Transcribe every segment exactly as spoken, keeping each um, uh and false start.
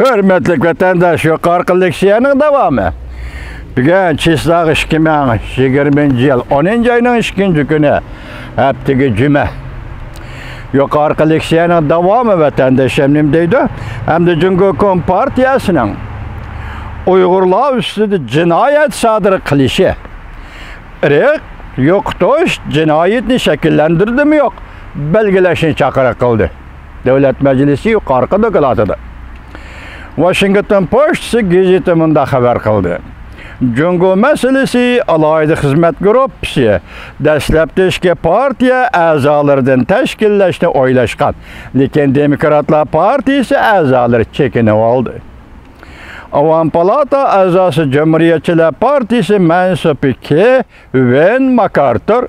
ھۆرمەتلىك ۋەتەنداش، يۇقىرىقى لېكسىيەنىڭ داۋامى. بۈگۈن چىسلاغ ئىككى مىڭ يىگىرمىنچى يىل ئونىنچى ئاينىڭ ئىككىنچى كۈنى، ھەپتىگە جۈمە. يۇقىرىقى لېكسىيەنىڭ داۋامى ۋەتەنداشلار نېمە دەيدۇ؟ ھەمدە جۇڭگو كومپارتىيەسىنىڭ ئۇيغۇرلار ئۈستىدە جىنايەت سادىر قىلىشى، ئىرق يوقىتىش جىنايىتىنى شەكىللەندۈردىمۇ يوق، بەلگىلەشنى چاقىرىق قىلدى. دۆلەت مەجلىسى يۇقىرىقى دوكلاتىدا. ۋاشىنگتون پوچتىسى گېزىتى مۇنداق خەۋەر قىلدى: جۇڭگو مەسىلىسى ئالاھىدە خىزمەت گۇرۇپپىسى دەسلەپتە ئىككى پارتىيە ئەزالىرىدىن تەشكىللەشنى ئويلاشقان، لېكىن دېموكراتلار پارتىيىسى ئەزالىرى چېكىنىۋالدى. ئاۋام پالاتا ئەزاسى، جۇمھۇرىيەتچىلەر پارتىيىسى مەنسۇپى كېۋىن ماكئارتۇر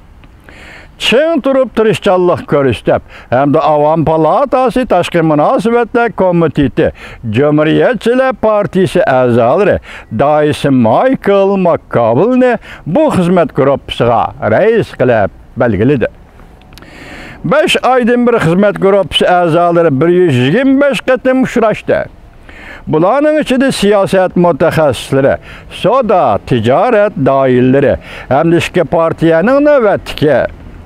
چىڭ تۇرۇپ تىرىشچانلىق كۆرسىتىپ، ھەمدە ئاۋام پالاتاسى تاشقى مۇناسىۋەتلەر كومىتېتى جۇمھۇرىيەتچىلەر پارتىيىسى ئەزالىرى دائىسى مايكل ماككابلنى بۇ خىزمەت گۇرۇپپىسىغا رەئىس قىلىپ بەلگىلىدى. بەش ئايدىن بېرى خىزمەت گۇرۇپپىسى ئەزالىرى بىر يۈز يىگىرمە بەش قېتىم ئۇچراشتى. بۇلارنىڭ ئىچىدە سىياسەت مۇتەخەسسىسلىرى، سودا، تىجارەت دائىرىلىرى ھەمدە ئىككى پارتىيەنىڭ نۆۋەتتىكى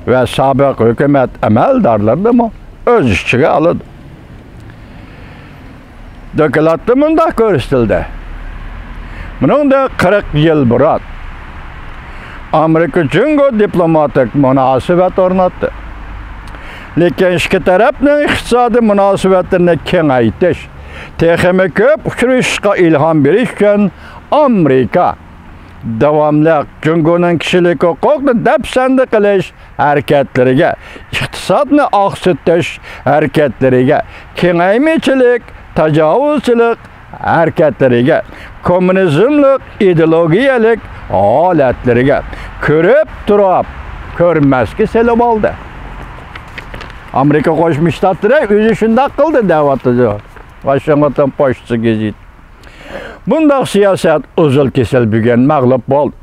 ۋە سابىق ھۆكۈمەت ئەمەلدارلىرىنىمۇ ئۆز ئىچىگە ئالىدۇ. دوكلاتتا مۇنداق كۆرسىتىلدى: مۇنىڭدىن قىرىق يىل بۇرۇن ئامېرىكا جۇڭگو دىپلوماتىك مۇناسىۋەت ئورناتتى. لېكىن ئىككى تەرەپنىڭ ئىقتىسادىي مۇناسىۋەتلىرىنى كېڭەيتىش، تېخىمۇ كۆپ ئۇچرىشىشقا ئىلھام بېرىش ئۈچۈن ئامېرىكا داۋاملىق جۇڭگونىڭ كىشىلىك ھوقۇقنى دەپسەندە قىلىش ھەرىكەتلىرىگە، ئىقتىسادنى ئاقسىتىش ھەرىكەتلىرىگە، كېڭەيمىچىلىك، تاجاۋۇزچىلىق ھەرىكەتلىرىگە، كوممۇنىزملىق ئىدېئولوگىيەلىك ھالەتلىرىگە كۆرۈپ تۇرۇپ كۆرمەسكە سېلىۋالدى. ئامېرىكا قوشما شتاتلىرى ئۆزى شۇنداق قىلدى دەۋاتىدۇ ۋاشىنگتون پوچتىسى گېزىتى. بۇنداق سىياسەت ئۇزۇل-كېسىل بۈگۈن مەغلۇپ بولدى،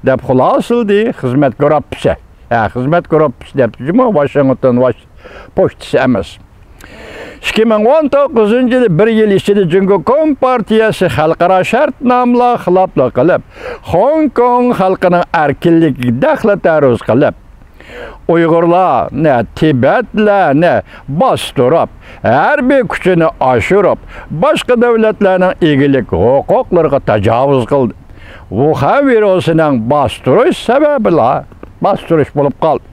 دەپ خۇلاسىلىدى خىزمەت گۇرۇپپىسى. ھە، خىزمەت گۇرۇپپىسى دەپتۇ جۇمۇ، ۋاشىنگتون ۋاش-، پوچتىسى ئەمەس. ئىككى مىڭ ئون توققۇزىنچى يىلى بىر يىل ئىچىدە جۇڭگو كومپارتىيەسى خەلقئارا شەرتنامىلارغا خىلاپلىق قىلىپ، خوڭكوڭ خەلقىنىڭ ئەركىنلىكىگە دەخلى تەرۇز قىلىپ، ئۇيغۇرلارنى، تىبەتلەرنى باستۇرۇپ، ھەربىي كۈچىنى ئاشۇرۇپ، باشقا دۆلەتلەرنىڭ ئىگىلىك ھوقۇقلىرىغا تاجاۋۇز قىلدى. ۋۇخەن ۋىرۇسىنىڭ باستۇرۇش سەۋەبىلا باستۇرۇش بولۇپ قالدى.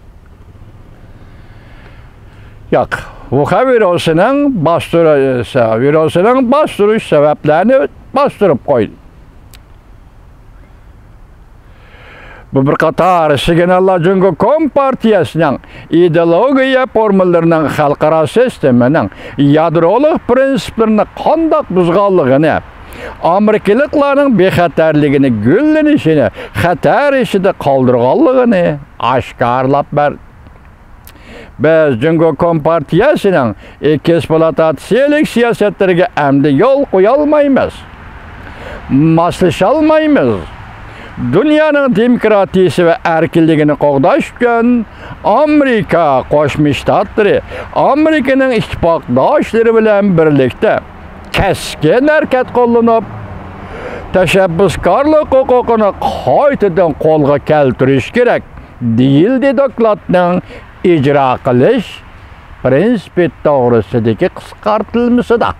ياق، ۋۇخەن ۋىرۇسىنىڭ باستۇرۇش، ۋىرۇسىنىڭ باستۇرۇش سەۋەبلەرنى باستۇرۇپ قويدى. بۇ بىر قاتار سىگناللار جۇڭگو كومپارتىيەسىنىڭ ئىدېئولوگىيە فورمۇلىرىنىڭ خەلقئارا سىستېمىنىڭ يادرولۇق پىرىنسىپلىرىنى قانداق بۇزغانلىقىنى، ئامېرىكىلىقلارنىڭ بىخەتەرلىكىنى گۈللىنىشىنى خەتەر ئىچىدە قالدۇرغانلىقىنى ئاشكارىلاپ بەردى. بىز جۇڭگو كومپارتىيەسىنىڭ ئېكسپلۇئاتاتسىيەلىك سىياسەتلىرىگە ئەمدى يول قويالمايمىز، ماسلىشالمايمىز. دۇنيانىڭ دېموكراتىيىسى ۋە ئەركىنلىكىنى قوغداش ئۈچۈن ئامېرىكا قوشما شتاتلىرى، ئامېرىكىنىڭ ئىتتىپاقداشلىرى بىلەن بىرلىكتە كەسكىن ھەرىكەت قوللىنىپ، تەشەببۇسكارلىق ھوقۇقىنى قايتىدىن قولغا كەلتۈرۈش كېرەك، دېيىلدى دوكلاتنىڭ ئىجرا قىلىش پىرىنسىپى توغرىسىدىكى قىسقارتىلمىسىدا.